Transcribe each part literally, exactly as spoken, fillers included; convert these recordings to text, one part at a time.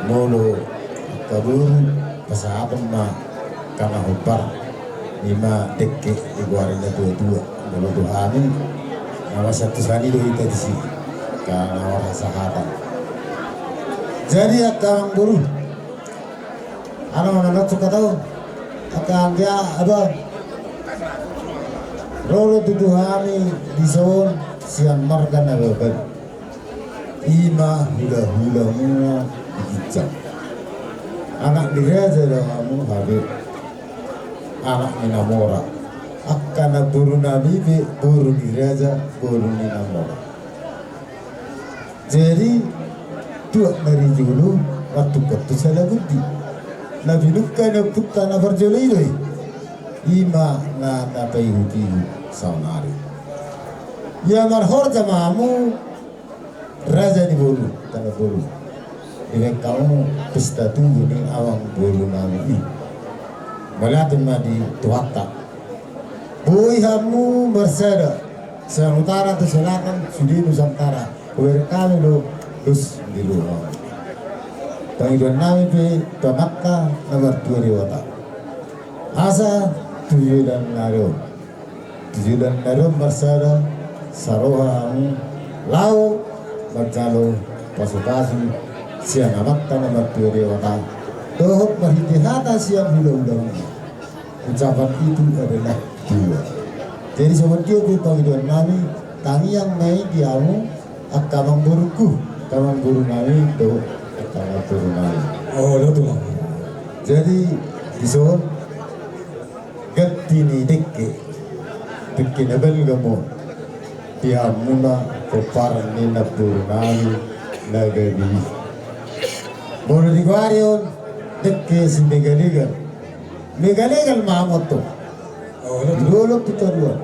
Molo angka boru, pasahaton ma angka na hombar, ima dengke digoari na tua-tua. Molo tu hami, na masiantusan i do hita disi, angka na marhasahatan. Jadi angka amangboru, ala ma na langsung hata on, angka anggia abang, ro do tutu hami dison sian marga Nababan. Ima hula-hulamuna di ginjang. Anak ni raja do hamu hape, anak ni na mora. Angka namborunami pe boru ni raja, boru ni na mora. Jadi tuak na di jolo, martungkot tu salagundi. Na pinungka ni ompunta na parjolo i do i. Ima na tapaihut-ihut saonari. Ia marhorja ma hamu, raja ni boru, tano boru. Dibaen hamu pesta tubu ni amangborunami i. Mauliate ma di Tuhanta. Boi hamu marsada sian utara tu selatan, sude Nusantara. Hubereng hami do dos ni roha. Pangidoannami pe tu Amanta na martua Debata. Asa tu joloan ni ari on, tu joloan ni ari on marsada saroha hamu laho manjalo pasu-pasu sian Amanta na martua Debata dohot marhite hata sian hula-hulamuna. Ucapan itu adalah dua. Jadi songon dia pe pangidoannami, tangiang ma i di hamu angka amangborungku, angka amangborunami dohot angka amangborunami. Oh, do tulang. Jadi dison ganti ni dengke, dengke na balga ma on di hamuna pomparan ni namborunami na gabe i. Molo digoari on dengke silegal-legal, legal-legal ma hamu antong. Oh, do tulang. Di dolok Hutaruan,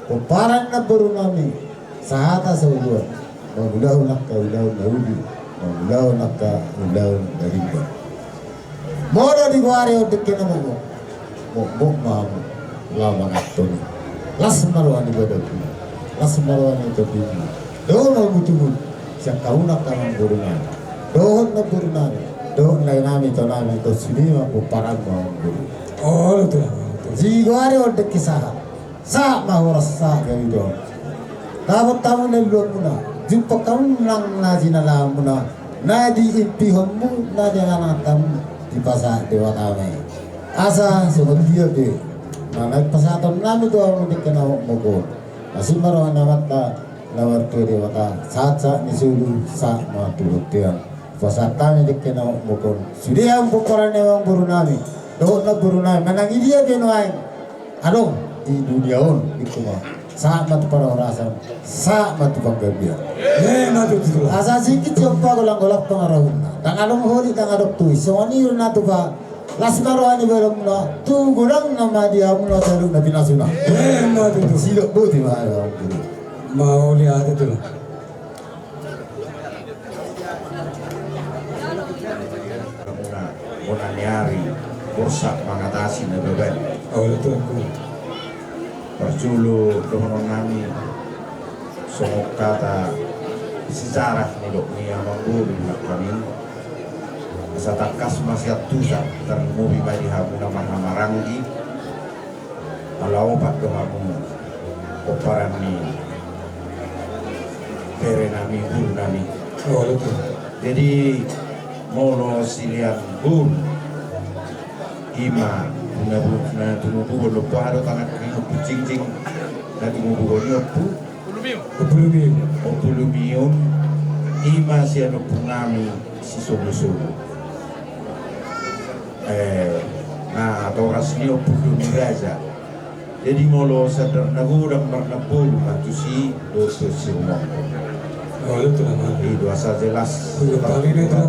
pomparan namborunami, sahata saoloan, mangulahon angka ulaon na uli, mangulahon angka ulaon na rimba. Molo digoari on dengke na mokmok, mokmok ma hamu laho manganhon i. Las ma roha ni badabuna, las ma roha ni tondimuna. Dao ma ungut-ungut sian hamuna angka amangborunami dohot namborunami dohot laenami, itaonami, ito sude ma pomparanmu amangboru. Olo, tulang. Digoari on dengke sahat, sahat ma horas, sahat gabe dohot. Dapot hamu na niuluanmuna, jumpang hamu nang na jinalahanmuna, na diimpihonmu, na diangan-anganmu, dipasahat Debata ma i. Asa songon dia pe na naeng pasahatonnami tu hamu dengke na mokmok on, asi ma roha ni Amanta na martua Debata, sahat-sahat ni solu, sahat ma tu bontean. Pasahat hami dengke na mokmok on, sude hamu pomparan ni amangborunami dohot namborunami, manang di dia pe nuaeng adong di dunia on, ingkon ma sahat ma tu parhorasan, sahat ma tu panggabean. Emma tutu, tulang. Asa singkit siompa, golang-golang pangarahutna, ndang adong holi, ndang adong tuis. Songon i do na tupa. Las ma roha ni badabuna, tu godangna ma di hamuna saluhutna pinasuna. Emma tutu. Sidok boti ma. Mauliate, tulang. Bona, bona ni ari, borsak mangatasi Nababan. Olo, tulang. Parjolo dohononnami songon hata sejarah ni dok ni amangboru nangkaning. Asa tangkas ma sian tusak, tarlumobi ma di hamuna marhahamaranggi. Ala opat do hamu pomparan ni berenami, borunami. Olo, tulang. Jadi molo silean boru, ima na bu-, na tumubuhon, lompa do tangan, ima puncingjing na tumubuhon i, ompu. Ompu Lumiun. Ompu Lumiun, ima sian ompunami si Sogosogo. Eh, na toras ni Ompu Lumiraja. Jadi molo sandar na godang marnamboru ma tusi dohot tu si rumahmu. Oh, itu namanya. I do asa jelas. Iya, paling itu.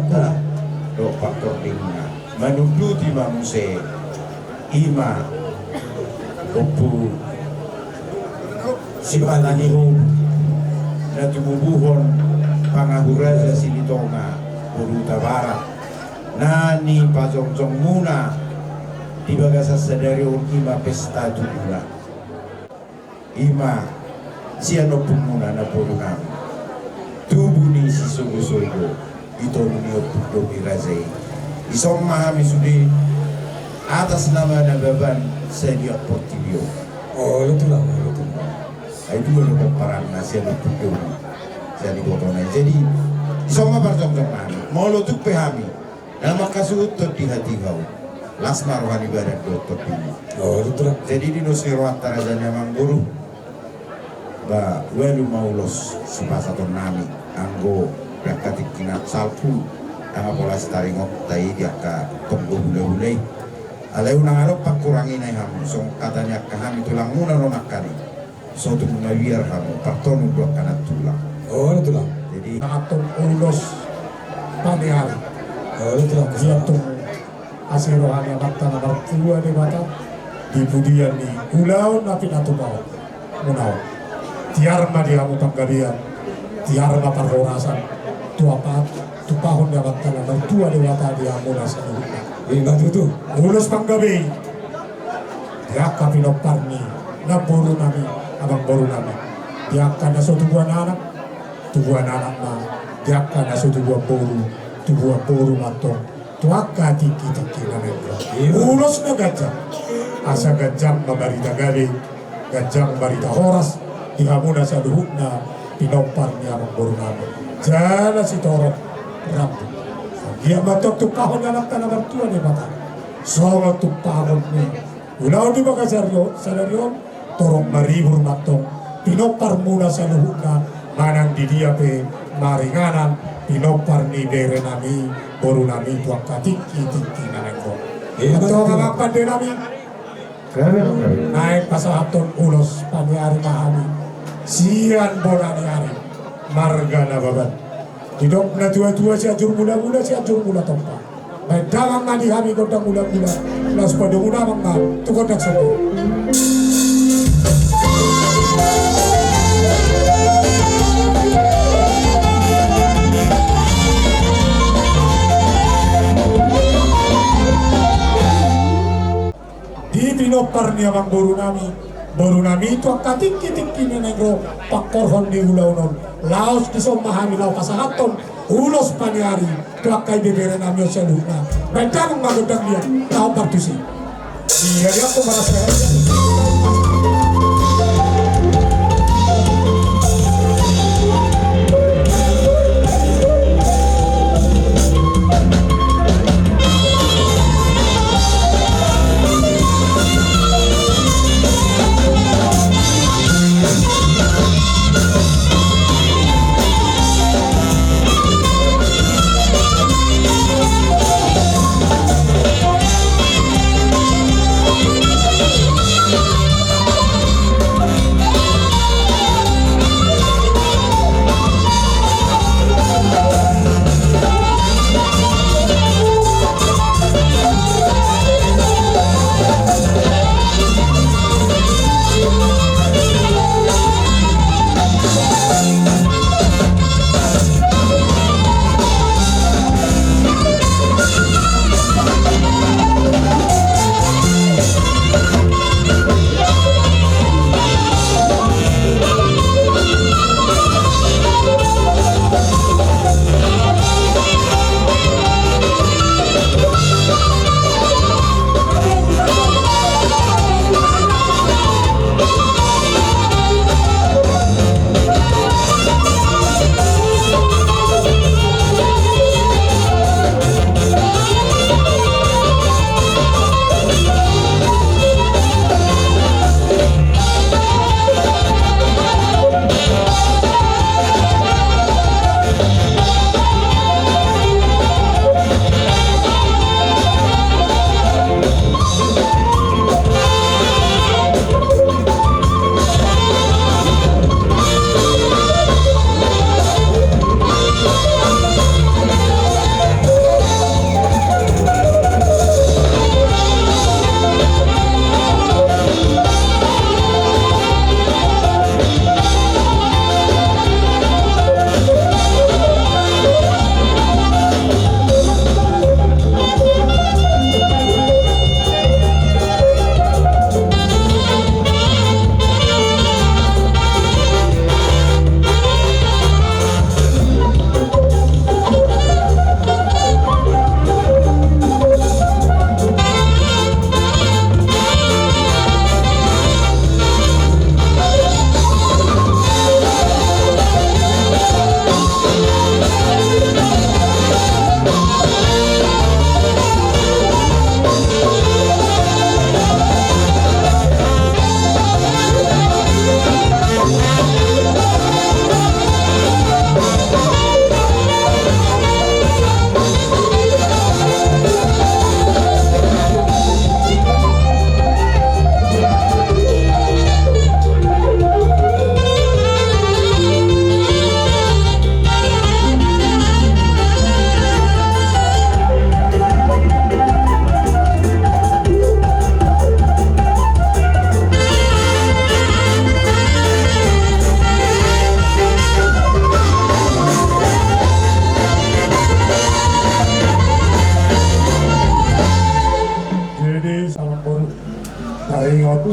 Dohot faktor dingna. Manunduti ma muse, ima Ompu Sipalanihon na tumubuhon Pangahu Raja Silitonga, boru Hutabarat, na nipajongjongmuna di bagasan sadari on, ima pesta tubuna. Ima sian ompungmuna na boru nami, tubu ni si Sogosogo, Tolu ni ompundomi raja i. Dison ma hami sude atas nama Nababan sadiak portibi on. Olo tulang, olo tulang. Ai dua do pomparanna sian ompundomi, sian ibotona i. Jadi dison ma parjongjong nami. Molo tung pe hami na mangkasuhuthon di hatiha on, las ma roha ni badan dohot tondimi. Olo tulang. Jadi di dos ni rohanta raja ni amangboru, ba ualu ma ulos sipasahaton nami, anggo di angka tingki na salpu, ndang pola sitaringot ta i di angka tonggo hulahula i. Alai unang adong pangkurangina i hamu, songon hata ni angka hami tulangmuna do nangkin i. So tung mabiar hamu, partonu do angka na tulang. Olo tulang. Jadi, na antong ulos paniari. Olo tulang. Ia tung asi roha ni Amanta na martua Debata di pudian ni ulaon na pinatupaonmuna on. Tiar ma di hamu panggabean, tiar ma parhorasan, tu apa tupahon ni Amanta na martua Debata di hamuna saluhutna. Ima tutu. Ulos panggabe i di angka pinompar ni namboru nami, amangboru nami, di angka na so tubuan anak, tubuan anak ma, di angka na so tubuan boru, tubuan boru ma antong, tu angka tingki-tingki na naeng ro. Ima. Ulos na ganjang, asa ganjang ma barita gabe, ganjang barita horas di hamuna saluhutna pinompar ni amangboru nami. Jala sitorop rambu. Anggiat ma antong tupahon ni Amanta na martua Debata, songon tupahon ni ulaon di bagas ari on, sadari on, torop maribur ma antong pinomparmuna saluhutna, manang di dia pe maringanan pinompar ni bere nami, boru nami, tu angka tingki-tingki na naeng ro. Ima tutu. Antong amang pande nami, naeng pasahathon ulos paniari ma hami sian bona ni ari marga Nababan. Didok na tua-tua, Sianjur Mula-mula, Sianjur Mula Tompa. Baen damang ma di hami gondang mula-mula, laos padomu damang ma tu gondang sombong. Di pinompar ni amangboru nami, boru nami, tu angka tingki-tingki na naeng ro pangkorhon ni ulaon on, laos dison ma hami laho pasahathon ulos paniari tu angka ibebere nami on saluhutna. Baen damang ma gondang liat na hombar tusi. Ia dia tu marasa.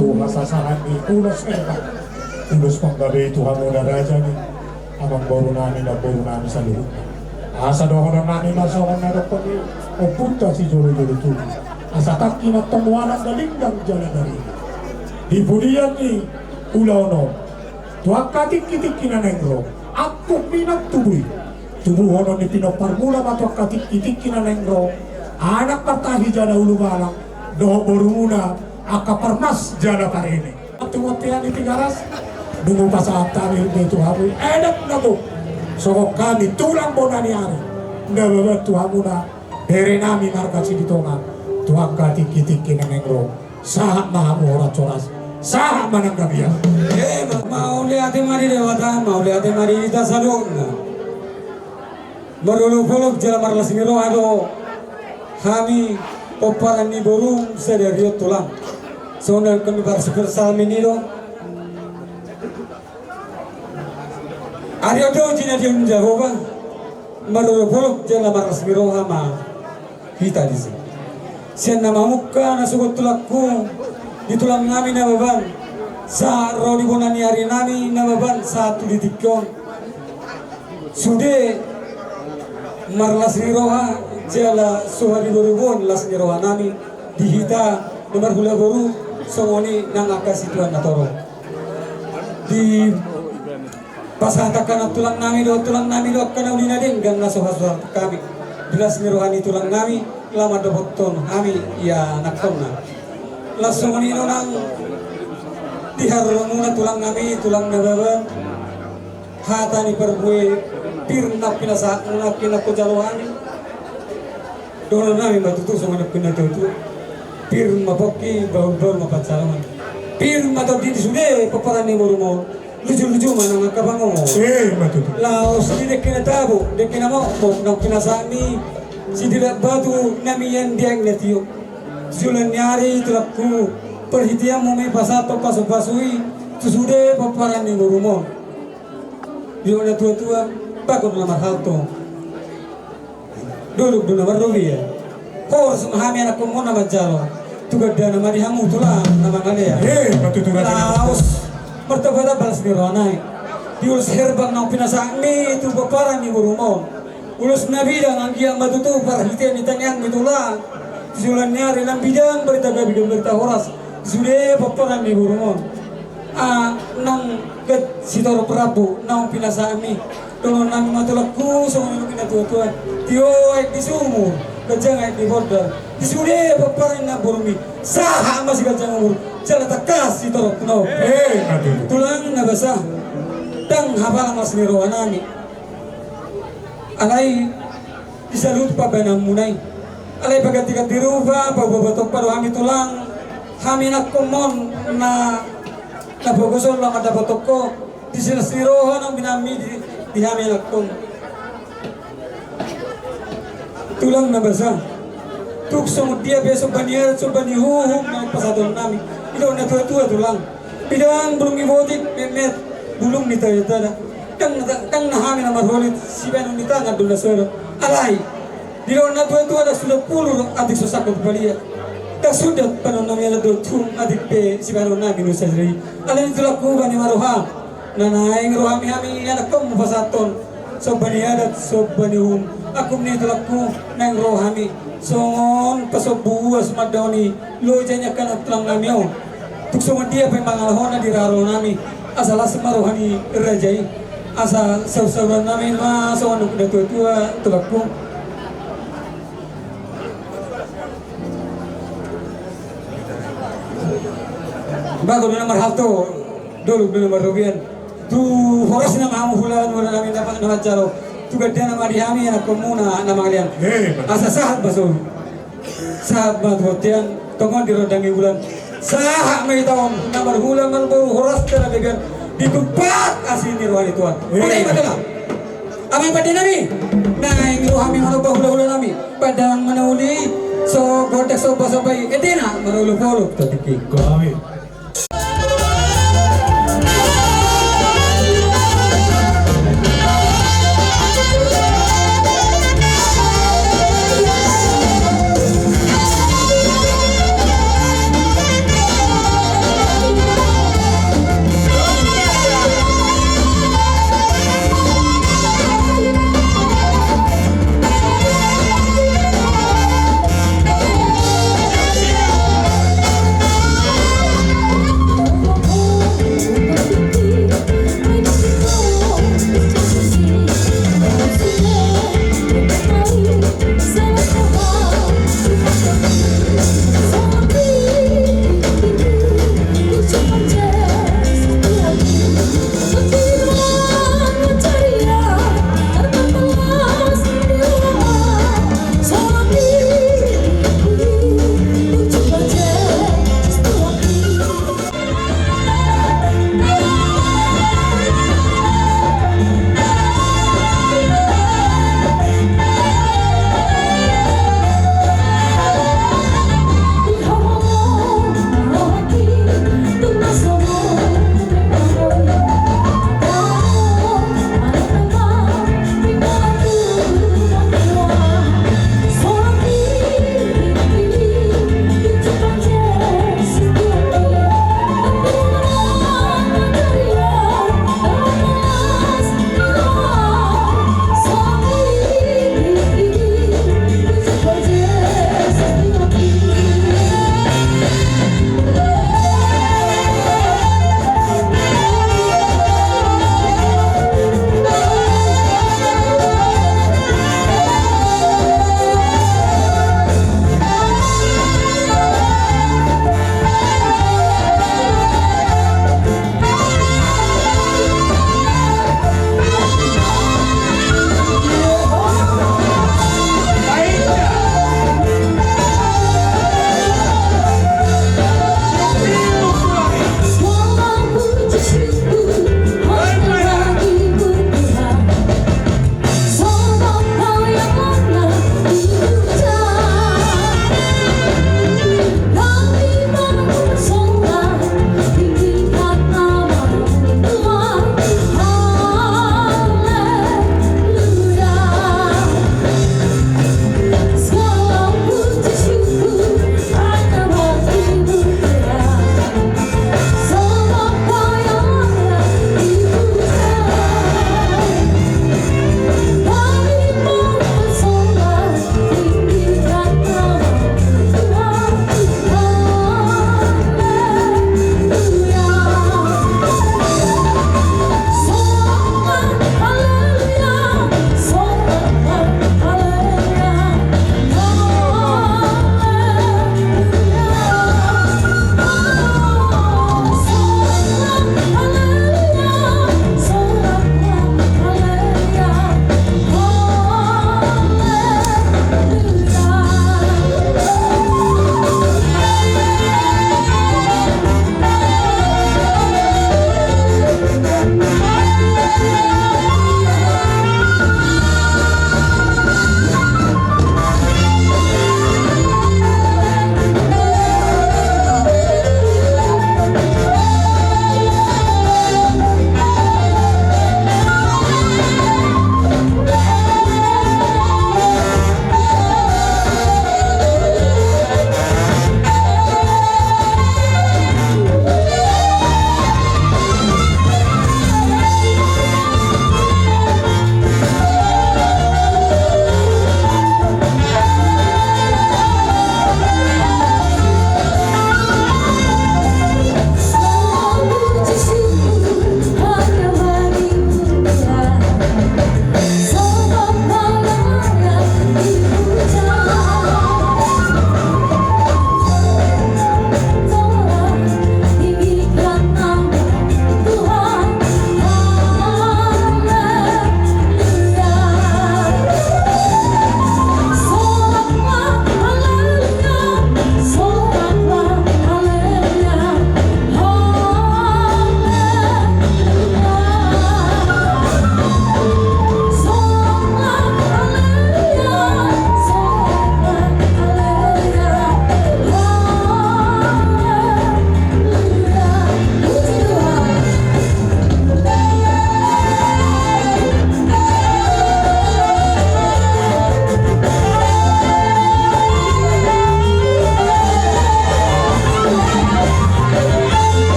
Hasasahan ni ulos Herbang, ulos panggabean tu hamuna raja ni amangboru nami, namboru nami saluhutna. Asa dohonon nami ma songon na dokkon ni ompunta sijolojolo tubu. Asa tangki na tomuanan galinggang jala dari di pudian ni ulaon on. Tu angka tingkitingki na naeng ro, angkup ni nang tubu i. Tubuhonon ni pinomparmuna ma tu angka tingkitingki na naeng ro anak partahi jala ulubalang dohot borumuna angka parmas jala pareme. Tu bontean ni Tigaras, nunga pasahat hami do tu hamu i, edap na gok songon hami tulang bona ni ari Nababan tu hamuna bere nami marga Silitonga. Tu angka tingkitingki na naeng ro, sahat ma hamu horas-horas, sahat ma nang gabe. E, mauliate ma di Debata, mauliate ma di hita saluhutna. Marolopolop jala marlas ni roha do hami pomparan ni borum sadari on tulang. Songon na hami parsipersalmen i do. Ari on do jinadion Jahowa, marolopolop jala marlas ni roha ma hita disi. Sian na mamungka na sogot tulangku, di tulang nami Nababan sahat ro di bona ni ari nami Nababan sahat tu di tingki on. Sude marlas ni roha jala so hariboruboan las ni roha nami di hita na marhula boru songon i nang angka situan na torop. Di pasahat angka na tulang nami do, tulang nami do angka na uli na denggan na so hasusahan hami. Di las ni roha ni tulang nami laho mandapothon hami ianakhonna. Las songon i do nang di haroromuna tulang nami, tulang Nababan. Hata ni parbue pir na pinasahatmuna, pir na hujalo hami. Dohonon nami ma tutu songon na pinatuatua. Pir ma pongki, bahulbahul ma pansalongan. Pir ma tondi di sude pomparan ni borum on. Lujuluju ma nang angka pangomo. E, ma tutu. Laos di dengke na tabo, dengke na mokmok, na pinasahatmi sidilat batu na mian di aek na tio. Sijoloan ni ari tulangku, parhiteanmu ma i pasahathon pasupasu i tu sude pomparan ni borum on. Didok natuatua, bagot na marhalto, dolok do na marrobean. Horas ma hami anakhonmu na manjalo. Tu gandana ma di hamu tulang na mangalean. E, ma tutu. Laos martambatamba las ni roha nami di ulos herbang naung pinasahatmi tu pomparan ni borum on. Ulos na bidang, anggiat ma tutu parhitean ni tangiangmi tulang. Sijoloan ni ari naung bidang barita gabe, bidang barita horas di sude pomparan ni borum on. A, nang get sitorop rambu naung pinasahatmi. Dohonon nami ma tulangku songon na nidok ni natuatua. Tio aek di sumur, ganjang aek di bondar. Di sude pomparan ni namborumi, sahat ma siganjang umur jala tangkas sitorop na. E, ma tutu. Tulang na basa, ndang hapalang las ni roha nami. Alai di saluhut pambahenanmuna i. Alai pagantiganti rupa, paubah-ubah tompa do hami tulang. Hami anakhonmon na, na pogoson laho mandapothon ho. Disi las ni roha naung binahenmi di, di hami anakhon. Tulang na basa, tung songon dia pe somba ni adat, somba ni uhum na pasahaton nami. Didok natuatua tulang. Bidang bulung ni botik, metmet bulung ni tada-tada. Ndang na, ndang na hami na marholit, sibahenon ni tangan do na soda. Alai didok natuatua, ndang suda pulu do atik so sangkot palia. Ndang suda panon nami adat do tung atik pe sibahenon nami do sadia i. Alani i tulangku, bani ma roham. Na naeng ro hami, hami anakhonmu pasahathon somba ni adat, somba ni uhum. Angkup ni i tulangku, naeng ro hami songon pasombu uas mandaoni loja ni angka na tulang nami on. Tung songon dia pe mangalahona di rarolo nami, asa las ma roha ni raja i. Asa saur-sauran nami ma songon na nidok natuatua, tulangku. Bagot do na marhalto, dolok do na marrobean. Tu horas ma hamu hula-hula nami na, na manjalo. Tu gandana ma di hami anakhonmuna na mangalean. E, asa sahat ma solu. Sahat ma tu bontean, tongon di rondang ni bulan. Sahat ma hita on na marhula marboru, horas jala denggan, ditumpak asi ni roha ni Tuhan. E. Olo, i ma tulang. Amang pande nami, naeng ro hami manomba hula-hula nami. Padalan ma na uli, so gondang somba-somba i, ende na marolopolop tu tingki. Gabe.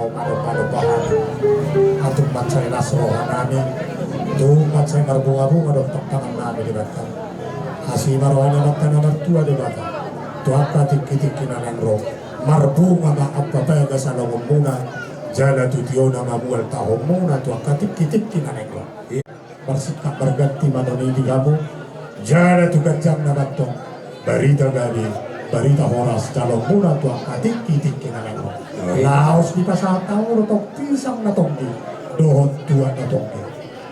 Adong, adong bahat. Atung mansai las roha nami, tung mansai marbunga-bunga do tangtangan nami Debata. Asi ma roha ni Amanta na martua Debata tu angka tingki-tingki na naeng ro. Marbunga ma ampa bagas alomonmuna, jala tu tiona ma mual tahonmuna tu angka tingki-tingki na naeng ro. Marsingkat marganti ma non i di hamu, jala tu ganjangna ma antong barita gabe, barita horas jaloonmuna tu angka tingki-tingki na naeng ro. Laos dipasahat hamu do tong pisang na tonggi dohot tuak na tonggi.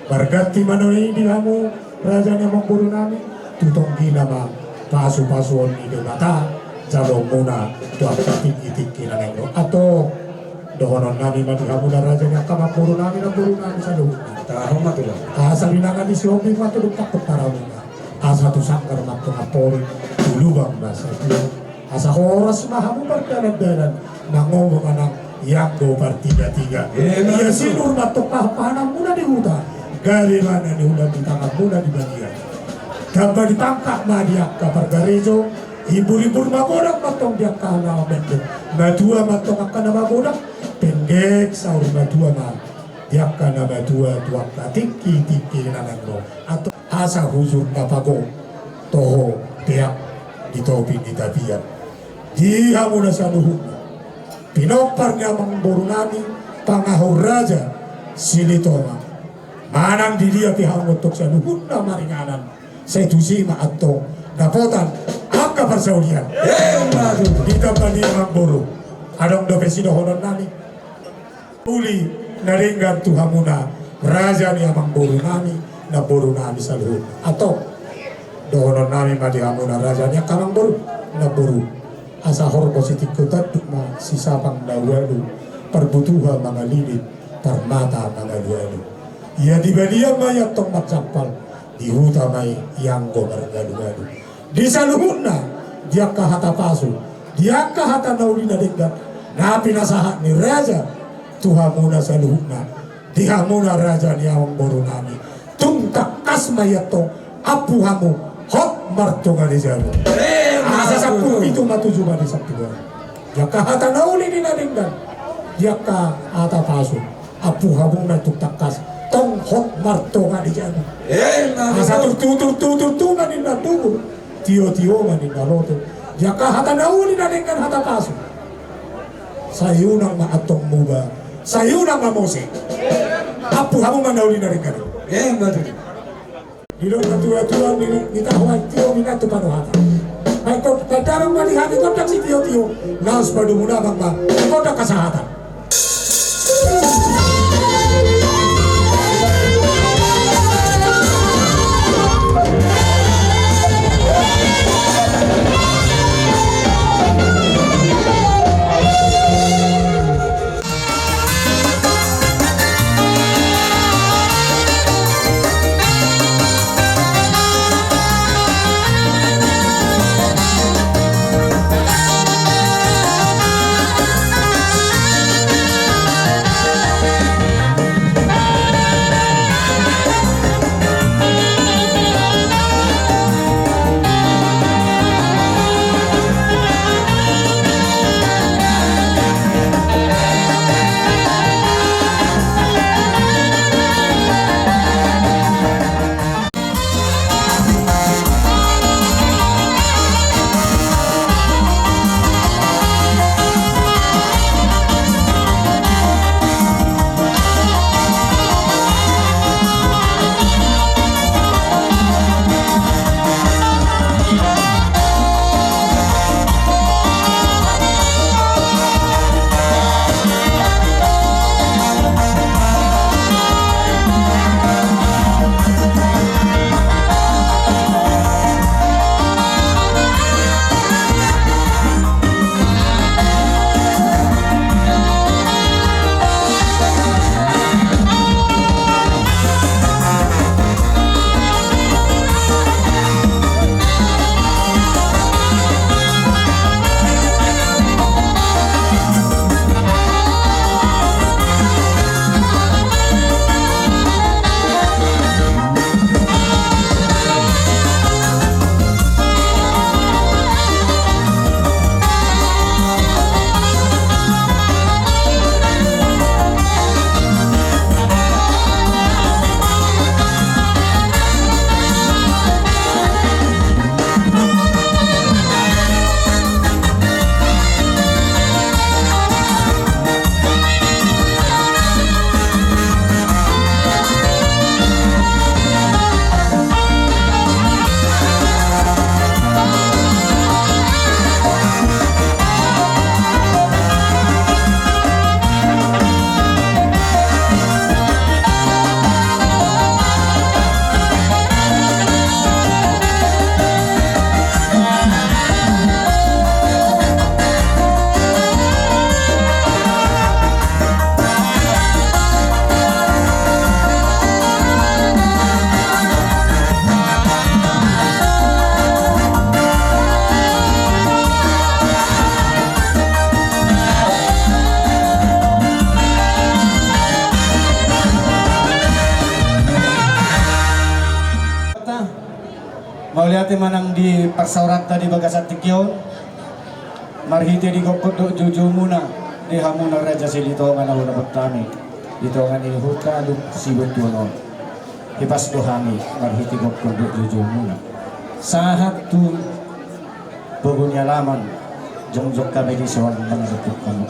Marganti ma non i di hamu, raja ni amangboru nami, tu tonggina ma pasu-pasuon ni Debata jaloonmuna tu angka tingki-tingki na naeng ro. Antong, dohonon nami ma di hamuna raja ni angka amangboru nami, namboru nami saluhutna. Taho ma tulang. Asa binanga ni Sihombing ma tu dumpak tu paramuna. Asa tu sanggar ma antong amporik, tu lubang ma satua. Asa horas ma hamu mardalan-dalan, mangomo manang ianggo partiga-tiga. Ia sinur ma antong pahan-pahananmuna di huta, gabe ma na niula di tanganmuna di balian. Tamba di pangkat ma di angka pargarejo, imbur-imbur magodang ma antong di angka na mendek. Matua ma antong angka na magodang, penggeng saur matua ma di angka na matua tu angka tingki-tingki na naeng ro. Antong, asa hujur na pago, toho peak di topi ni tapian. Di hamuna saluhutna, pinompar ni amangboru nami, pangahur raja Silitonga. Manang di dia pe hamu antong saluhutna maringanan, sai tusi ma antong dapotan angka parsaulian. Ditamba ni amangboru, adong dope sidohonon nami. Uli na denggan tu hamuna raja ni amangboru nami, namboru nami saluhutna. Antong, dohonon nami ma di hamuna raja ni angka amangboru, namboru. Asa horbo sitingko tanduk ma sisapang na ualu, parbutuha mangalilit, parmata mangalualu. Ia di balian ma i antong marjampal, di huta ma i ianggo margalu-galu. Di saluhutna, di angka hata pasu, di angka hata na uli na denggan na pinasahat ni raja tu hamuna saluhutna, di hamuna raja ni amangboru nami, tung tangkas ma i antong ampu hamu hot martonga di jabu. Asa sampulu pitu ma tuju ma di sampulu. Di angka hata na uli ni na denggan, di angka hata pasu, ampu hamu ma tung tangkas tong hot martonga di jabu. Asa turtu, turtu, turtu ma ninna tubu, tio, tio ma ninna loto. Di angka hata na uli na denggan hata pasu, sai unang ma antong muba, sai unang ma mose. Ampu hamu ma na uli na denggan. Didok na tua-tua ni, ni tahu ai tio minantu panuhatan. Ai kok tadabang ma di hami gondang sitio-tio, laos padomu damang ma gondang hasahatan. Mauliate ma nang di parsaoranta di bagasan tingki on. Marhite di gokhon dohot joujoumuna, di hamuna Raja Silitonga na hinapothami di tonga ni huta Sibontuon on. Hipas do hami marhite gokhon dohot joujoumuna sahat tu pogu ni alaman, jongjong hami dison mangadopi hamu.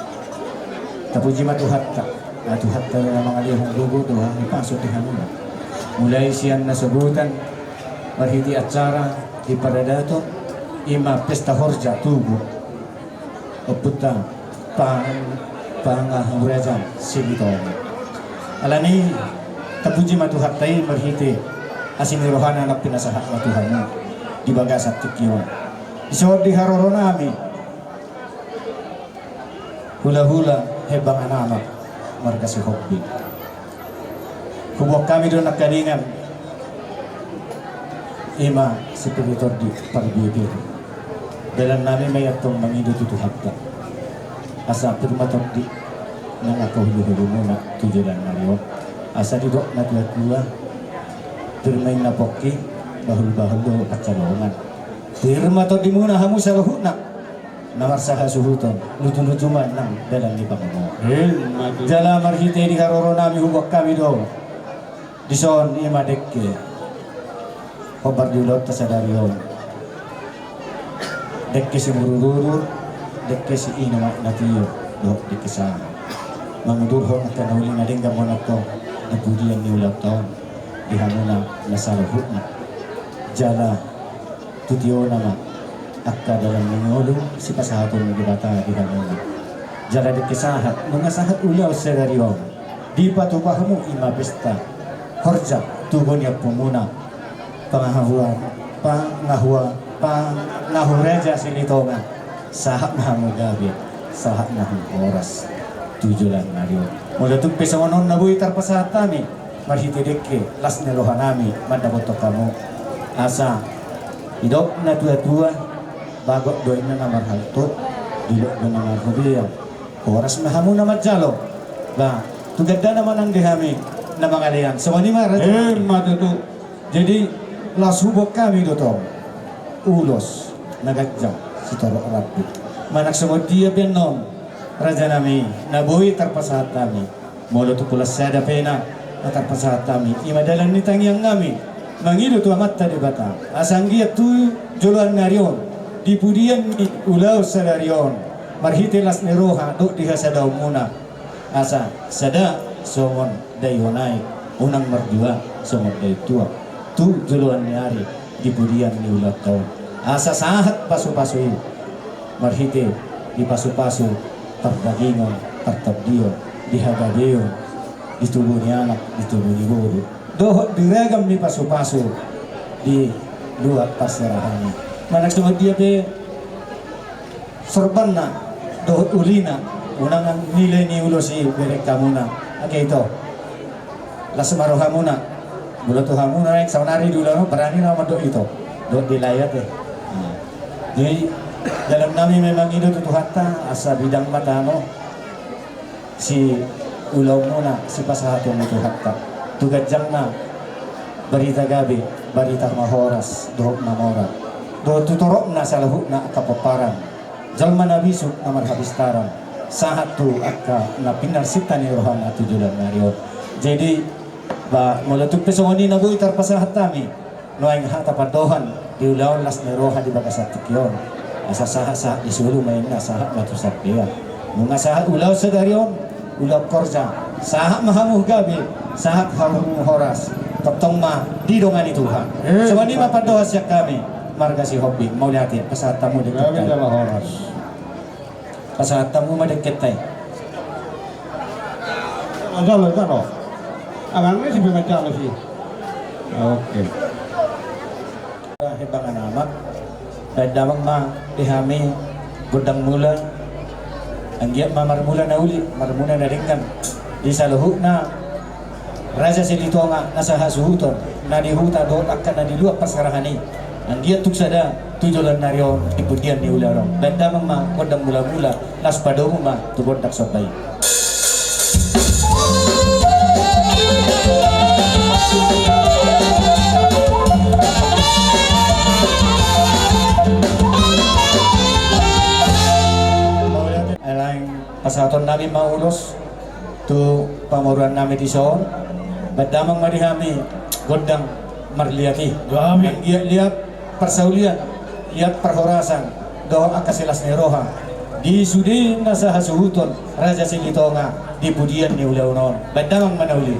Tapuji ma Tuhanta. Ai Tuhanta na mangalehon gogo dohot hahipason di hamuna. Mulai sian nasobutan marhite acara di paradaton, i ma pesta horja tugu ompunta Pang-, Pangahuraja Silitonga. Alani i tapuji ma Tuhanta i marhite asi ni rohana na pinasahatna tu hamu di bagasan tingki on. Dison di haroronami hulahula, hembangan amak, marga Sihombing. Huboan hami do nangkaningan, i ma sipir ni tondi parbue-bue. Dalannami ma i antong mangido tu Tuhanta asa pir ma tondi nang angka huluhulumuna tu joloan ni ari on. Asa didok natuatua, pir ma inna pongki, bahulbahul do pansalongan. Pir ma tondimuna hamu saluhutna na marsahasuhuton, lutulutu ma nang dalan ni pangomoan. Emma tutu. Jala marhite i di haroronami huboan hami do dison i ma dengke hombar di ulaonta sadari on. Dengke simururudur, dengke siinum aek na tio, dohot dengke sahat. Mangudurhon angka na uli na denggan ma on antong di pudian ni ulaonta on di hamuna na saluhutna. Jala tu tiona ma angka dalan ni ngolu sipasahaton ni Debata di hamuna. Jala dengke sahat, nunga sahat ulaon sadari on, dipatupa hamu i ma pesta horja tugu ni ompumuna Pangahua-, Pangahua-, Pangahuraja Silitonga. Sahat ma hamu gabe, sahat ma hamu horas tu joloan ni ari on. Molo tung pe songon on na boi tarpasahat hami marhite dengke las ni rohanami mandapothon hamu. Asa didok natuatua, bagot do inna na marhalto, dilok do na marrobean. Horas ma hamu na manjalo. Ba, tu gandana ma nang di hami na mangalean. Songon i ma, Raja. Emma tutu. Jadi, las huboan hami do tong ulos na ganjang sitorop rambu. Manang songon dia pe annon, rajanami, na boi tarpasahat hami. Molo tung holan sada pe na tarpasahat hami, i ma dalan ni tangiangnami mangido tu Amanta Debata asa anggiat tu joloan ni ari on, di pudian ni ulaon sadari on, marhite las ni roha dohot di hasadaonmuna, asa sada songon daihon aek, unang mardua songon daintuak tu joloan ni ari, di pudian ni ulaonta on. Asa sahat pasupasu i marhite di pasupasu pardagingon, partondion, di hagabeon, di tubu ni anak, di tubu ni boru, dohot di ragam ni pasupasu di luat parserahan i. Manang songon dia pe sorbanna dohot ulina, unang nilai ni ulos i bereng hamuna. Ake ito, las ma rohamuna. Molo tu hamuna naeng saonari di ulaon on, barani nama mandok ito dohot di layar, e. Jadi dalannami memang i do tu Tuhanta, asa bidang ma tano siulaonmuna, sipasahaton ni Tuhanta. Tu ganjangna barita gabe, barita na horas dohot na mora, dohot tu toropna saluhutna angka pomparan, jolma na bisuk na marhapistaran, sahat tu angka na pinarsinta ni rohana tu joloan ni ari on. Jadi, ba, molo tung pe songon i na boi tarpasahat hami nuaeng hata pandohan di ulaon las ni roha di bagasan tingki on, asa sahat-sahat di solu ma inna, sahat ma tu sandok. Nunga sahat ulaon sadari on, ulaon horja, sahat ma hamu gabe, sahat hamu horas, tongtong ma didongani Tuhan. Eh. Songon i ma pandohan sian hami marga Sihombing. Mauliate, pasahat hamu dengke. Gabe jala horas. Pasahat hamu ma dengkenta i. Manjalo, manjalo. Amang ni si pe manjalo si. Oke. Hembangan amak, baen damang ma di hami gondang mula. Anggiat ma marmula na uli, marmula na denggan di saluhutna Raja Silitonga na sahasuhuton, na di huta dohot angka na di luat parserahan i. Anggiat tung sada tu joloan ni ari on, di pudian ni ulaon on. Baen damang ma gondang mula-mula, laos padomu ma tu gondang somba i. Pasahaton nami ma ulos tu pamoruan nami dison. Baen damang ma di hami gondang marliat i. Gabe. Liat-liat parsaulian, liat parhorasan, dohot angka silas ni roha di sude na sahasuhuton Raja Silitonga di pudian ni ulaon on. Baen damang ma na uli.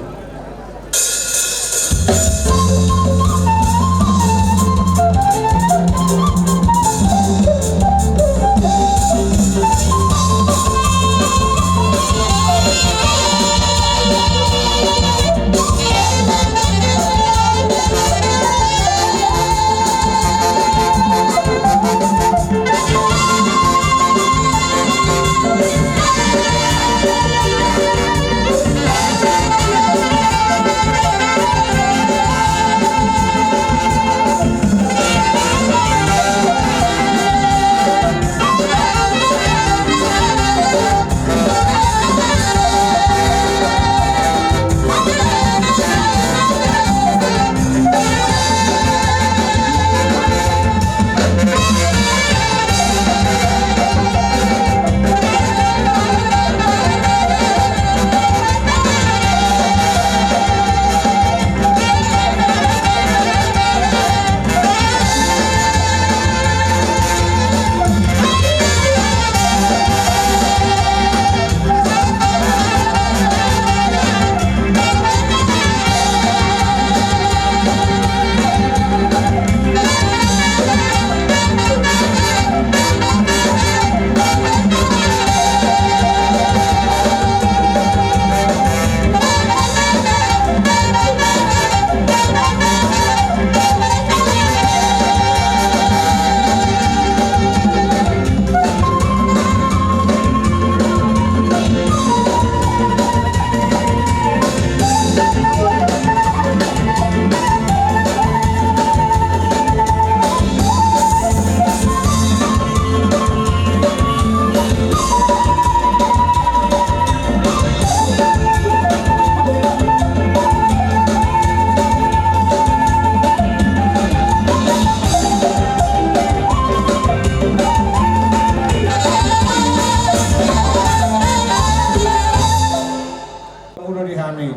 Molo di hami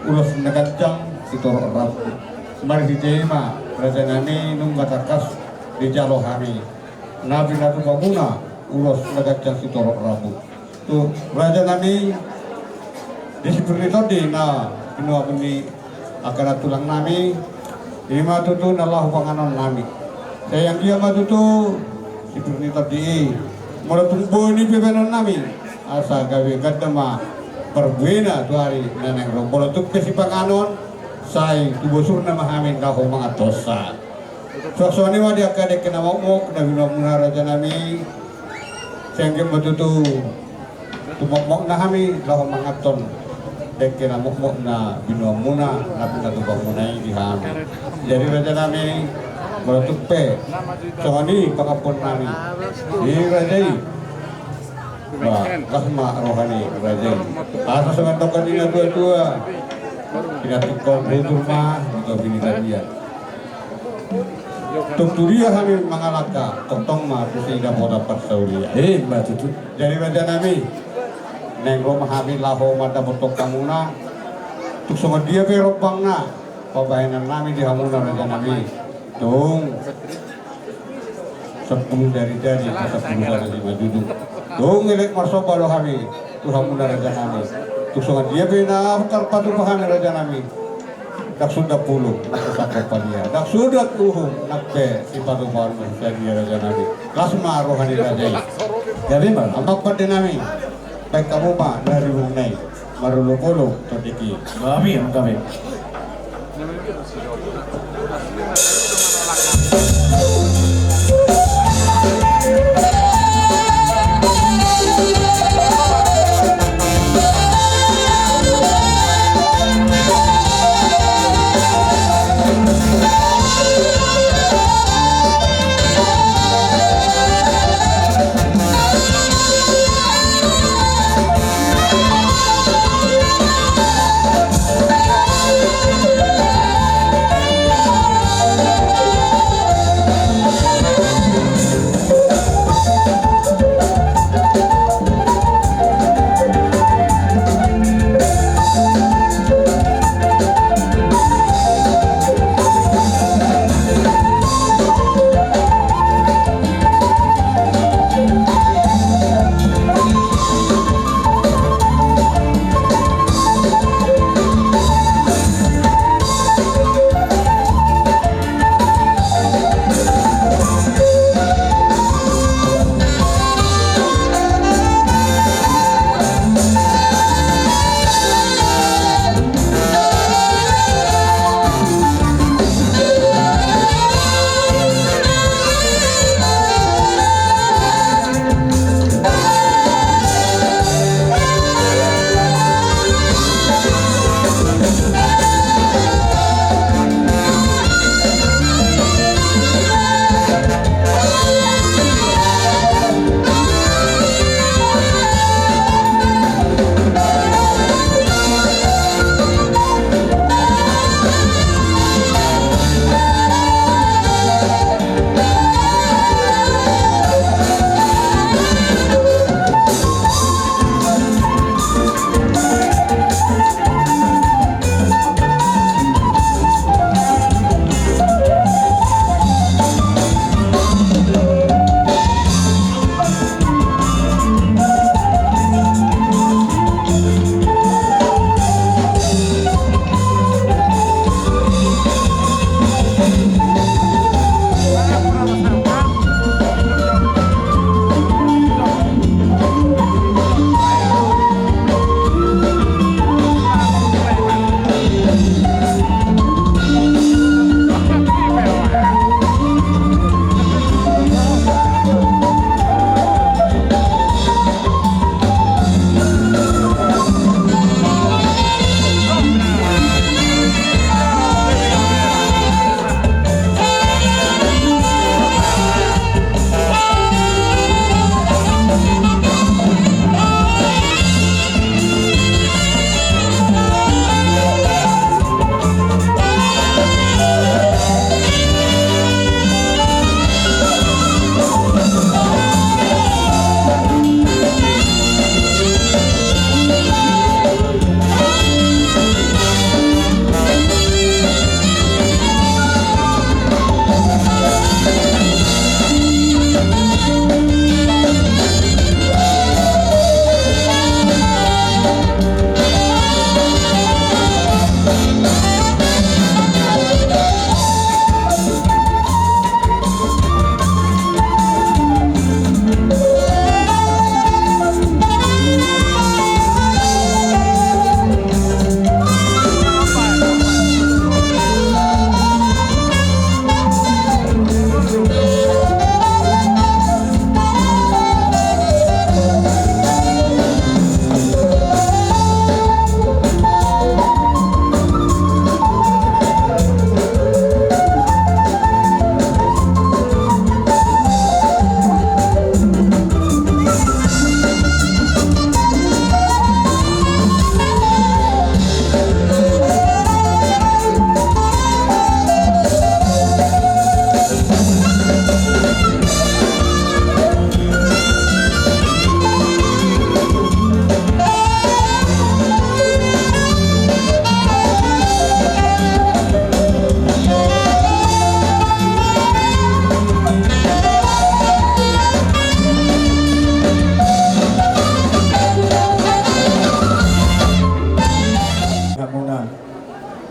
ulos na ganjang sitorop rambu. Marhite i ma raja nami nunga tangkas dijalo hami na pinatupa muna ulos na ganjang sitorop rambu. Tu raja nami, di sipir ni tondi na binoanmu ni angka na tulang nami, i ma tutu na laho panganon nami. Sai anggiat ma tutu sipir ni tondi i, molo tung boi ni pe baenon nami, asa gabe ganda ma parbuena tu ari na naeng ro. Molo tung pe sipanganon, sai tu bosurna ma hami laho manganhonsa. Suang songon i ma di angka dengke na mokmok na binoanmuna raja nami. Sai anggiat ma tutu tumokmok na hami laho manganhon dengke na mokmok na binoanmuna na pinatupamuna i di hami. Jadi raja nami, molo tung pe songon i pangampuon nami di raja i, ba las ma roha ni raja i. Asa songon dok ni na tuatua: Pinantikhon hutur ma di topi ni tapian. Tung tu dia hami mangalangka, tongtong ma tusi dapotan parsaulian. Ima tutu. Jadi raja nami, naeng ro ma hami laho mandapothon hamuna. Tung songon dia pe rombangna pambahenan nami di hamuna raja nami, tung sampulu jari-jari, sampulu sada simanjujung. Tung elek marsomba do hami tu hamuna raja nami. Tung songon dia pe na tarpatupa hami raja nami, ndang sundat pulung nang pe sangkop palia, ndang sundat uhum nang pe sipatupaon ma sadia raja nami. Las ma roha ni raja i. Jadi ma amang pande nami, baen hamu ma na rimum nai marolopolop tondingi. Gabe, gabe.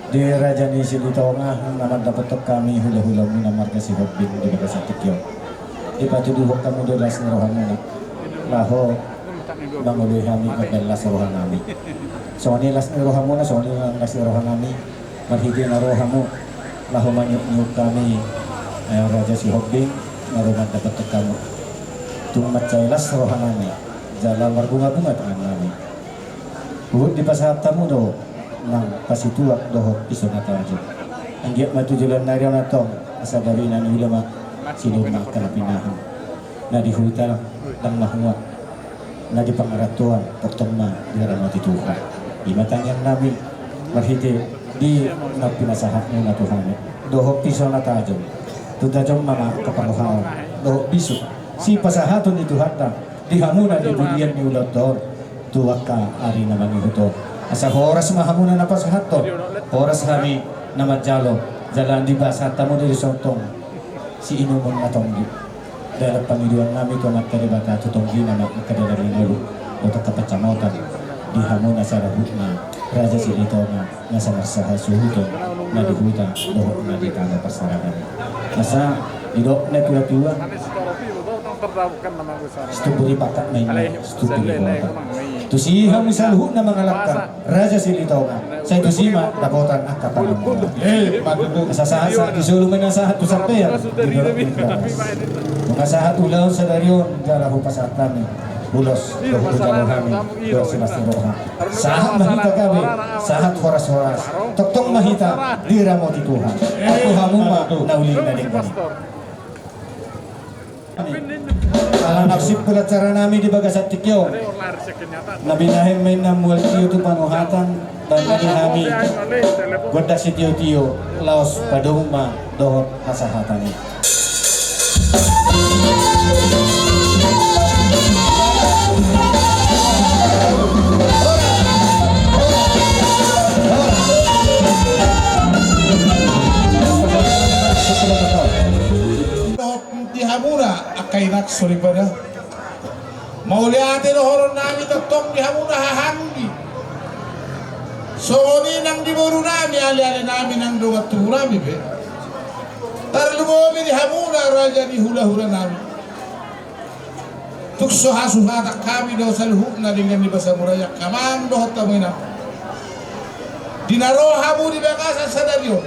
Di Raja ni Silitonga na mandapothon hami hulahulamuna marga Sihombing di bagasan tingki on. Dipatuduhon hamu do las ni rohamuna laho mangoloi hami, mambahen las rohanami. Songon i las ni rohamuna, songon i las ni rohanami. Marhite na ro hamu laho maniupniup hami, eh, Raja Sihombing, na ro mandapothon hamu. Tung mansai las rohanami jala marbungabunga tangannami. Huhut dipasahat hamu do nang pasituak dohot piso na tajom. Anggiat ma tu joloan ni ari on antong asa gabena ni ulaon ma sinur ma angka na pinahan. Na di huta ndang mahua, na di pangarantoan tongtong ma diramoti Tuhan. I ma tangiangnami marhite di na pinasahatmuna tu hami dohot piso na tajom. Tung tajom ma angka parrohaon dohot bisuk sipasahaton ni Tuhanta di hamuna di budian ni ulaonta on tu angka ari na mangihut on. Asa horas ma hamuna na pasahathon, horas hami na manjalo, jala dipasahat hamu do dison tong siinumon na tonggi. Dalan pangidoannami tu Amanta Debata tu tonggina ma angka dalan ni ngolu dohot angka pansamotan di hamuna saluhutna Raja Silitonga. Na sai marhasuhuton na di huta dohot na di tano parserahan. Asa didok natuatua, situmbur i pakat ma inna, situmbur i pakat. Tusi hamu saluhutna mangalangka Raja Silitonga, sai tusi ma dapotan angka pangamuan. Asa sahat sahat di solu ma na sahat tu sampean. Nunga sahat ulaon sadari on jala hupasahat hami ulos dohot hujalo hami dohot silas ni roha. Sahat ma hita gabe, sahat horas-horas, tongtong ma hita diramoti Tuhan. Apu hamu ma na uli na denggan i. Ala na sip pula acara nami di bagasan tingki on. Na binahen ma inna mual tio tu panuhatan, bangga ni hami gondang sitio-tio, laos padomu ma dohot hasahatan i. Di hamuna angka inang soripada. Mauliate do horonnami tongtong di hamuna hahaanggi. Songon i nang di borunami, alealenami nang dongan tubunami pe. Tarlumobi di hamuna raja ni hulahulanami. Tung so hasuhatan hami do saluhutna denggan ni basa mura i angka amang dohot hamu inang. Di na ro hamu di bagasan sadari on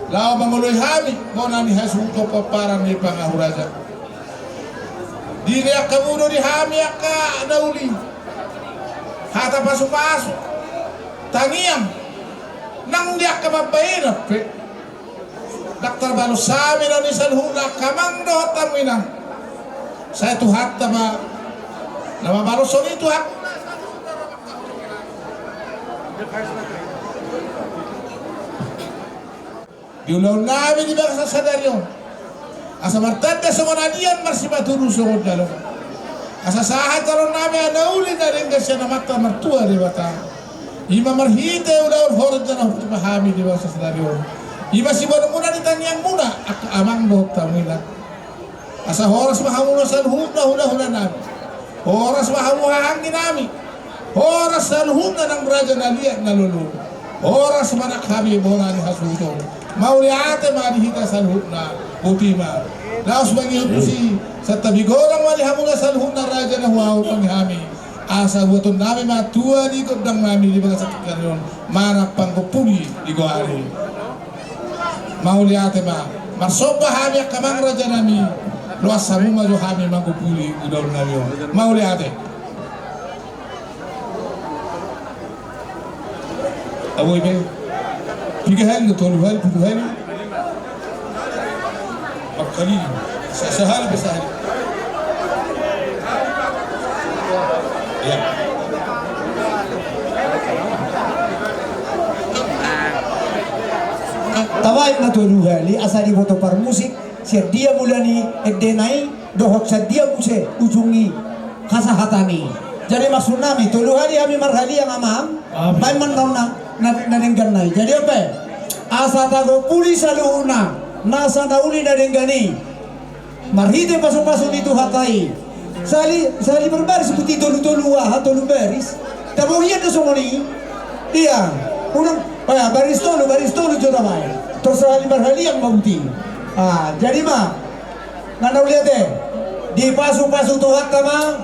laho mangoloi hami bona ni hasuhuton pomparan ni pangahuraja. Dilean hamu do di hami angka na uli hata pasupasu, tangiang, nang di angka mambahenan pe. Ndang tarbalos hami na ni saluhutna angka amang dohot hamu inang. Sai Tuhanta ma na mambaloshon i tu hamuna. Di ulaonnami di bagasan sadari on, asa martanda songon adian, marsipatudu songon dalaman. Asa sahat ulaonnami na uli na denggan sian Amanta Martua Debata. I ma marhite ulaon horja na hupasahat hami di bagasan sadari on. I ma siboanmuna di tangiangmuna angka amang dohot hamu inang. Asa horas ma hamuna saluhutna hulahulanami. Horas ma hamu hahaangginami. Horas saluhutna nang raja na liat na lolo. Horas ma nang hami bona ni hasuhuton. Mauliate ma di hita saluhutna. Botima. Laos mangihut tusi, santabi godang ma di hamuna saluhutna raja na huhaholongi hami. Asa buatonnami ma tua ni gondangnami di bagasan tingki on manang panggompuli di goari. Mauliate ma. Marsomba hami angka amang rajanami. Loas hamu ma jo hami manggompuli ulaonnami on. Mauliate. Abo i pe. Piga hali do, tolu hali, pitu hali? Empat kali. Sa-, sahali pe sahali. Ya. Tabaen ma tolu hali asa diboto parmusik sian dia mula ni endena i dohot sian dia muse ujung ni hasahatan i. Jadi maksudnami tolu hali hami marhaliang amang. Amin. Baen ma annon na, na, na denggan nai. Jadi on pe, asa tagompuli saluhutna nasa na uli na denggan i marhite pasupasu ni Tuhanta i. Sahali, sahali marbaris buti tolu tolu aha, tolu baris. Tabohian do songon i. Ia, unang, eh, baris tolu, baris tolu jo tama i. Tor sahali marhaliang ma buti. Ah, jadi ma, na mauliate, dipasupasu Tuhanta ma,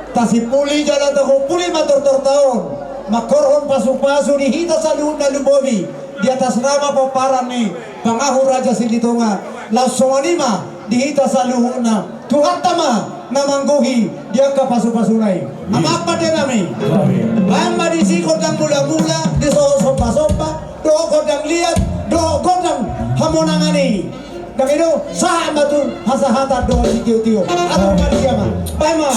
tasimpuli jala tahompuli ma tortorta on, mangkorhon pasupasu di hita saluhutna lumobi, di atas nama pomparan ni Pangahu Raja Silitonga, laos songon i ma di hita saluhutna, Tuhanta ma na manggohi di angka pasupasuna i. Amang pandenami, baen ma disi gondang mulamula, disohot sombasomba, dohot gondang liat, dohot gondang hamonangan i. Ndang i do, sahat ma tu hasahatan dohot sitiotio. Atur ma di dia ma. Baen ma.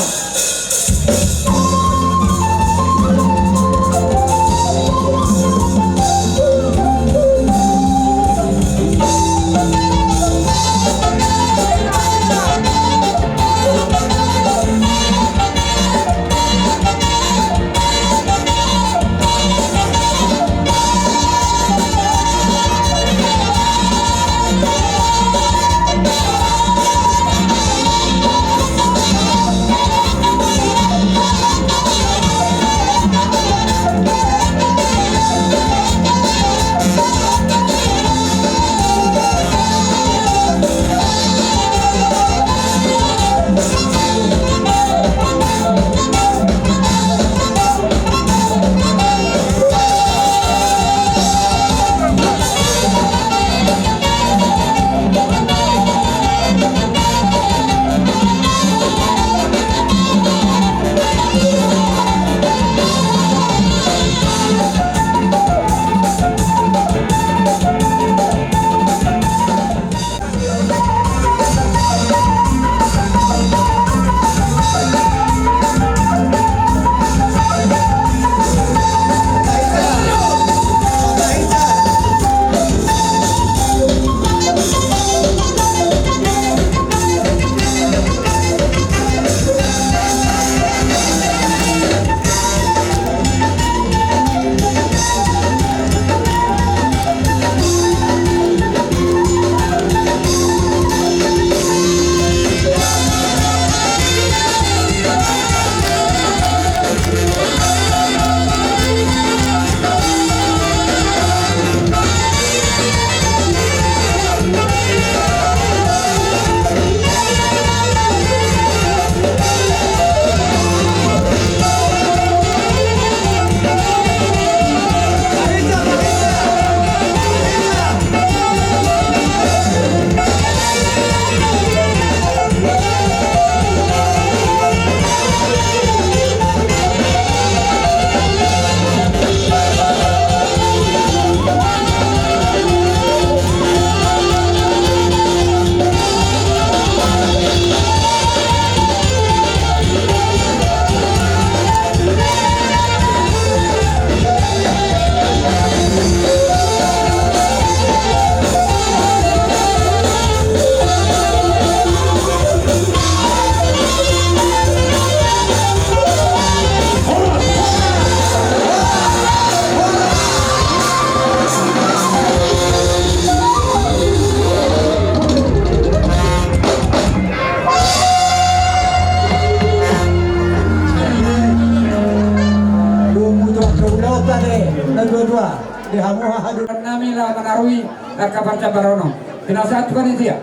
Dung mutu angka ulaonta, di na dua-dua, di hamu haha. Nami laho manarui angka parjambaran on. Pinasahat Tuhan i dia.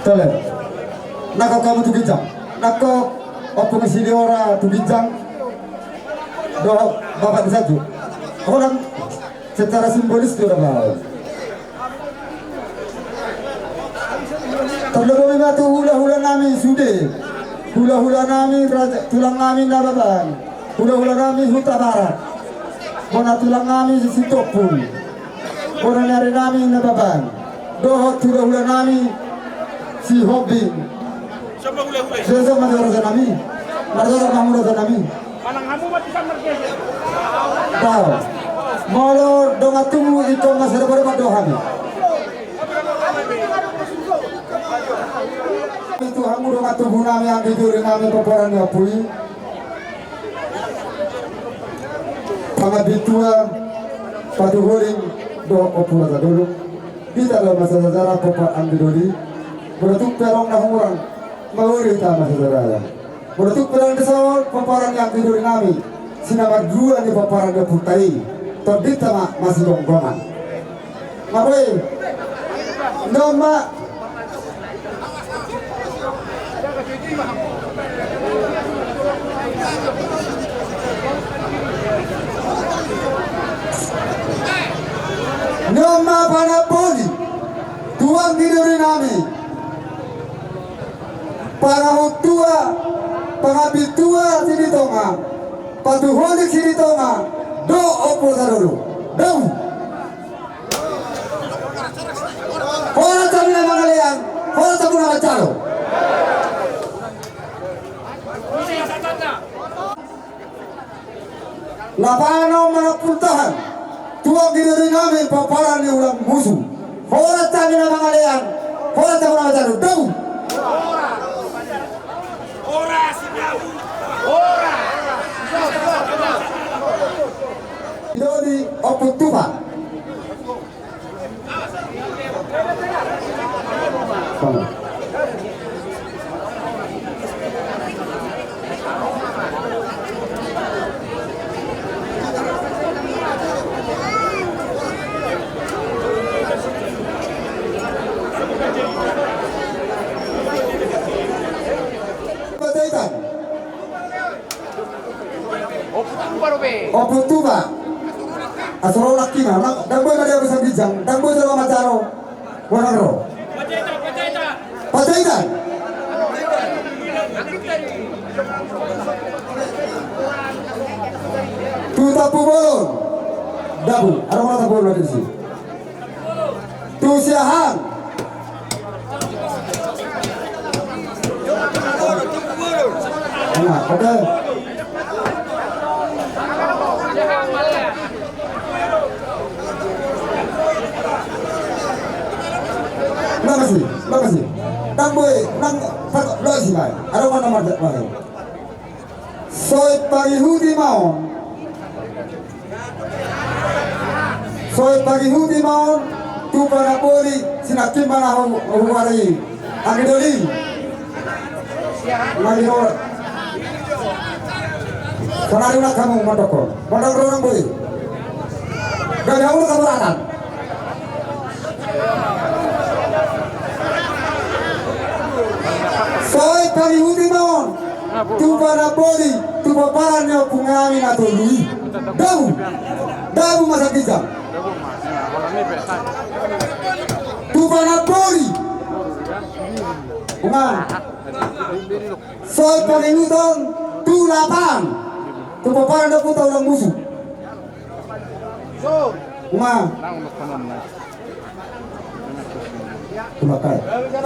Tole. Nangkok hamu tu ginjang. Nangkok Ompung Siliora tu ginjang. Dohot bapak di satu. Orang secara simbolis tu udah mau. Tarlumobi ma tu hulahula nami sude, hulahula nami raja, tulang nami Nababan, hulahula nami Hutabarat, bona tulang nami Sitompul, bona ni ari nami Nababan, dohot hulahula nami Sihombing. Sesa ma raja nami, marjaga ma raja nami. Tau. Molo dongan tubu ingkon masada-bada ma do hami. Itu hamu dongan tubu nami, anggi duri nami, pomparan ni ompu i. Pangabintua, patuholing, dohot ompu raja dolok. Hita do masajajara pomparan ni doli. Molo tung pe adong na hurang, mauri hita masajajara. Molo tung pe dison pomparan ni anggi doli nami, sinamardua ni pomparan ni ompunta i, tondinta ma masigomgoman. Nga boi, ndang ma. Ndang ma panamboli tu anggi doli nami. Pangamotua, pangambintua Silitonga, patuholi Silitonga, dohot Ompu Sadolo. Dau. Horas hami na mangalean, horas hami na manjalo. Lapahan on manang pultahan tu anggi doli nami pomparan ni Ulang Musu. Horas hami na mangalean, horas hami na manjalo. Dau. Doli Ompu Tupa. Panjaitan. Ompu Tupa dope. Ompu Tupa. Asal ro lakina, ndang boi ma dia bisa ginjang, ndang boi jala manjalo. Bonang ro. Panjaitan. Tu Tampubolon. Dabu, adong ma Tampubolon disi. Tu Siahaan. Nah, oke. Makasih, makasih. Ndang boi, ndang, satu, dua, isi, baik. Adong ma na marjak, baik. Soi pangihuti ma on. Soi pangihuti ma on tu panamboli sinangkin ma na hu-, huari. Anggi doli. Anggi doli. Sonari unang hamu mandokkon. Mandokkon ro nang boi. Gabe hamu na kaboratan. Soi pangihuti ma on tu panamboli tu pomparan ni ompunami na tolu i. Dabu. Dabu ma sian ginjang. Tu panamboli. Unang. Soi pangihuti on tu lapahan. Tu pomparan ni ompunta Ulang Musu. Unang.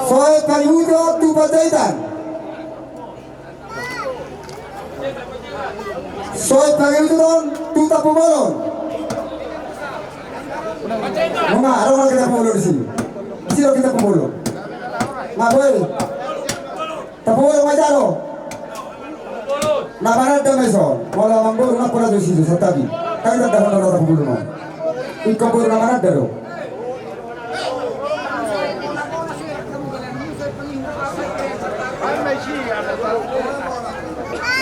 Soi pangihuti on tu Panjaitan. Soi pangihuti on tu Tampubolon. Unang, adong ma hita Tampubolon disi. Disi do hita Tampubolon. Nga boi. Tampubolon manjalo. Na mananda ma ison, molo amangboru nangkin na jo disi, santabi. Kan ditandahon do Tampubolon on. Ingkon boru na mananda do.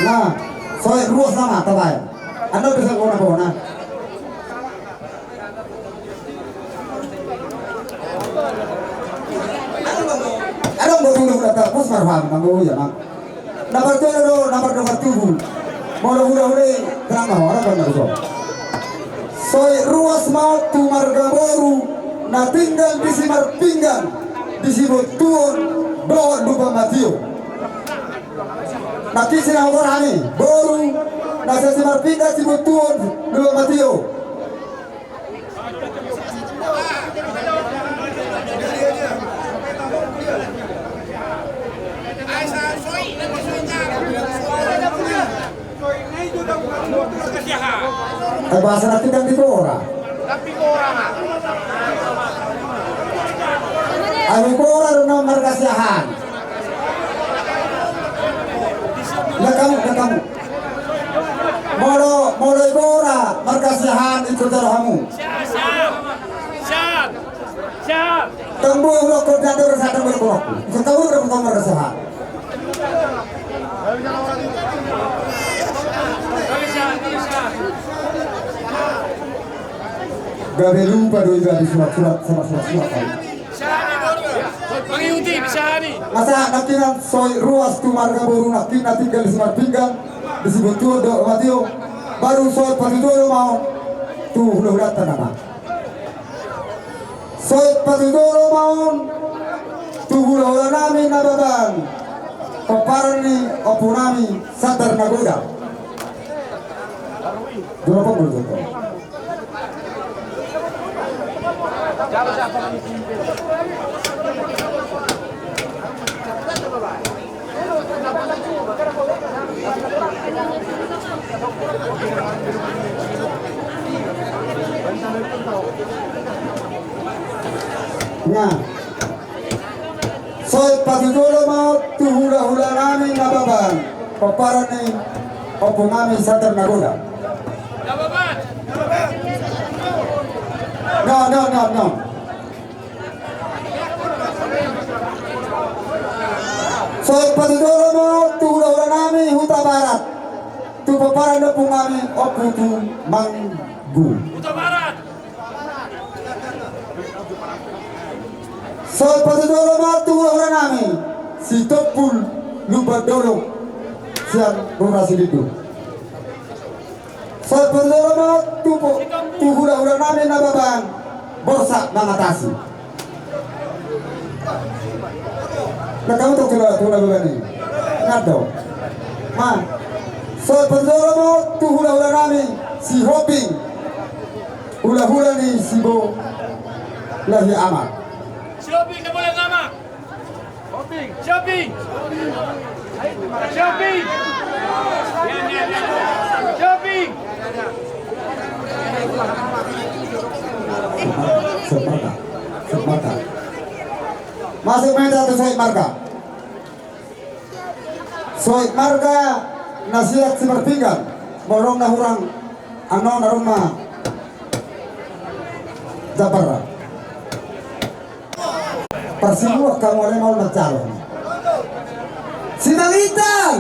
Nah, soi ruas nama, tabaen. Anda bisa bona-bona. Adong do hula-hula, tapos marham, nang boi, ya, Mang. Na partolu do, na pardongan tubu. Molo hula-hula i, tenang ma ho, adong do na tubu. Soi ruas ma tu marga boru, na tinggal di Simarpinggan, di Sibontuon, dohot Lumban Matio. Nangkin sinahutor hami, boru, na sian Simarpinggan, Sibontuon, Lumban Matio. Ai bahasa na tinggal di Kora. Ai Kora do na marga Siahaan. Nda kamu, nda kamu. Molo, molo i Kora, marga Siahaan, ingkon jalo hamu. Siap, siap, siap. Tong boi hudokkon, nda ro sa tong boi hudokkon. Ingkon tong boi hudokkon marga Siahaan. Gabe lupa do iba di surat-surat sama surat-surat tadi. Mangihut i bisa ni. Masa nangkinan soi ruas tu marga boru nangkin na tinggal di Simarpinggan, di Sibutuan do matio. Baru soi patujolo ma on tu hulahulanta nama. Soi patujolo ma on tu hulahula nami Nababan, pomparan ni ompu nami Sandar Nagodang. Jolo pangol jolo. Nah. Soi patujolo ma on tu hulahula nami Nababan, pomparan ni ompu nami Sandar Nagodang. No, no, no, no. Soi patujolo ma on tu hulahula nami Hutabarat, tu pomparan ni ompu nami Ompu Tumanggu. Hutabarat. Soi patujolo ma tu hulahula nami Sitompul Lumban Dolok sian Rura Silindu. Soi patujolo ma tu, tu hulahula nami Nababan Borsak Mangatasi. Nah, kamu tahu tu hulahula ni. Nado. Ma. Soi patujolo ma tu hulahula nami Sihombing. Hulahula ni Sibolahia Amak. Sihombing, Sibolahia Amak. Sihombing. Sihombing. Sihombing. Soi marga. Soi marga. Masuk main satu soi marga. Soi marga na sian Simarpinggan, molo na hurang annon na rumah Jabar. Parsibuan kamu ale mau na calon. Simangitan.